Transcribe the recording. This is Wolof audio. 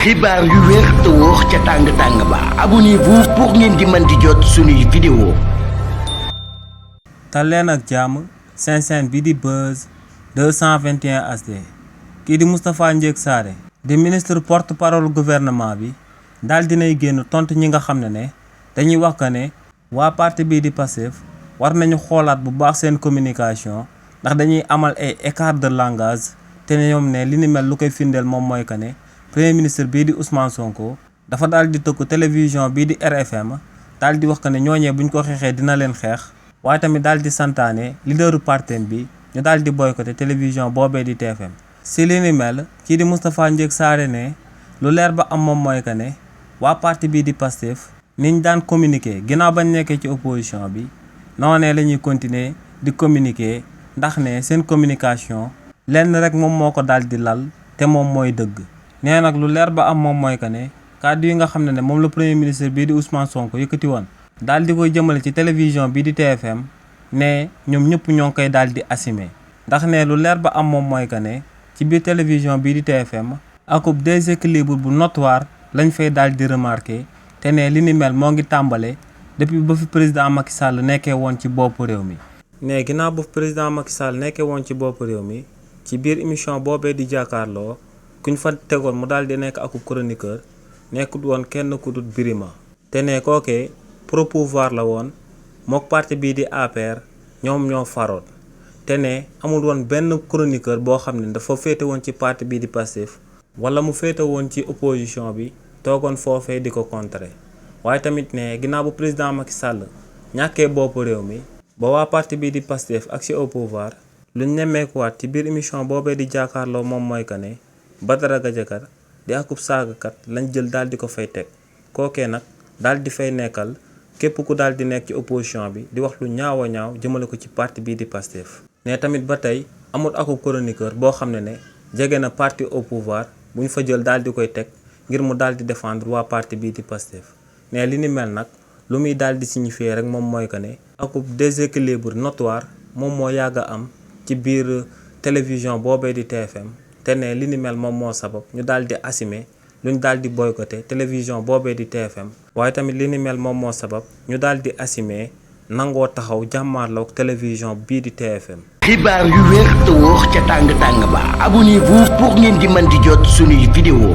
xibaar yu wér te wóor ca tàng ba abonnez-vous pour ngeen di mën di jot suñuy vidéo. Talleen ak jàmm seen bi di Buzz 221 HD kii di Moustapha Ndiégue Sarré di ministre porte-parole gouvernement bi daal dinay génn tontu ñi nga xam ne dañuy wax que ne waa parti bii di Pastef war nañu xoolaat bu baax seen communication ndax dañuy amal ay écart de langage te ñoom ne li ni mel lu koy firndeel moom mooy que ne premier ministre bii di Ousmane Sonko dafa daal di tëkku télévision bii di RFM daal di wax que ne ñooñee buñ ko xeexee dina leen xeex waaye tamit daal di santaane leaderu partem bi ñu daal di boycotté télévision boobee di TFM. si li ni mel kii di Moustapha Ndiégue Sarré ne lu leer ba am moom mooy que ne waa parti bii di Pastef niñ daan communiquer ginnaaw bañ nekkee ci opposition bi noonee la ñuy continuer di communiquer ndax ne seen communication lenn rek moom moo ko daal di lal te moom mooy dëgg. nee nag lu leer ba am moom mooy que ne kàddu yi nga xam ne moom la premier ministre bii di Ousmane Sonko yëkkati woon daal di koy jëmale ci télévision bii di TFM ne ñoom ñëpp ñoo ngi koy daal di assumer ndax ne lu leer ba am moom mooy que ne ci biir télévision bii di TFM akub déséquilibre bu notoire lañ fay daal di remarqué te ne li ni mel moo ngi tàmbale depuis ba fi président Macky Sall nekkee woon ci boppu réew mi. ne ginnaaw ba fi président Macky Sall nekkee woon ci boppu réew mi ci biir émission boobee di jàkkaarloo kuñ fa tegoon mu daal di nekk akub chroniqueur nekkut woon kenn ku dut Birima te ne kookee pro pouvoir la woon mook parti bii di APR ñoom ñoo faroon te ne amul woon benn chroniqueur boo xam ne dafa féete woon ci parti bii di Pastef wala mu féete woon ci opposition bi toogoon foofee di ko contrer waaye tamit ne ginnaaw bu président Macky Sall ñàkkee boppu réew mi ba waa parti bii di Pastef ak si au pouvoir luñ nemmeekuwaat ci biir émission boobee di jàkkaarloo moom mooy que ne Badara Gadiaga di akub saagakat lañ jël daal di ko fay teg kookee nag daal di fay nekkal képp ku daal di nekk ci opposition bi di wax lu ñaaw a ñaaw jëmale ko ci parti bii di Pastef. ne tamit ba tey amul akub chroniqueur boo xam ne jege na parti au pouvoir bu ñu fa jël daal di koy teg ngir mu daal di défendre waa parti bii di Pastef. ne li ni mel nag lu muy daal di signifier rek moom mooy que ne akub déséquilibre notoire moom moo yàgg a am ci biir télévision boobee di TFM. te ne li ni mel moom moo sabab ñu daal di assumer luñ daal di boycotté télévision boobee di TFM waaye tamit li ni mel moom moo sabab ñu daal di assumer nangoo taxaw jàmmaarloog télévision bii di TFM. xibaar yu wér te wóor ca tàng ba abonnez-vous pour ngeen di mën di jot suñuy vidéo.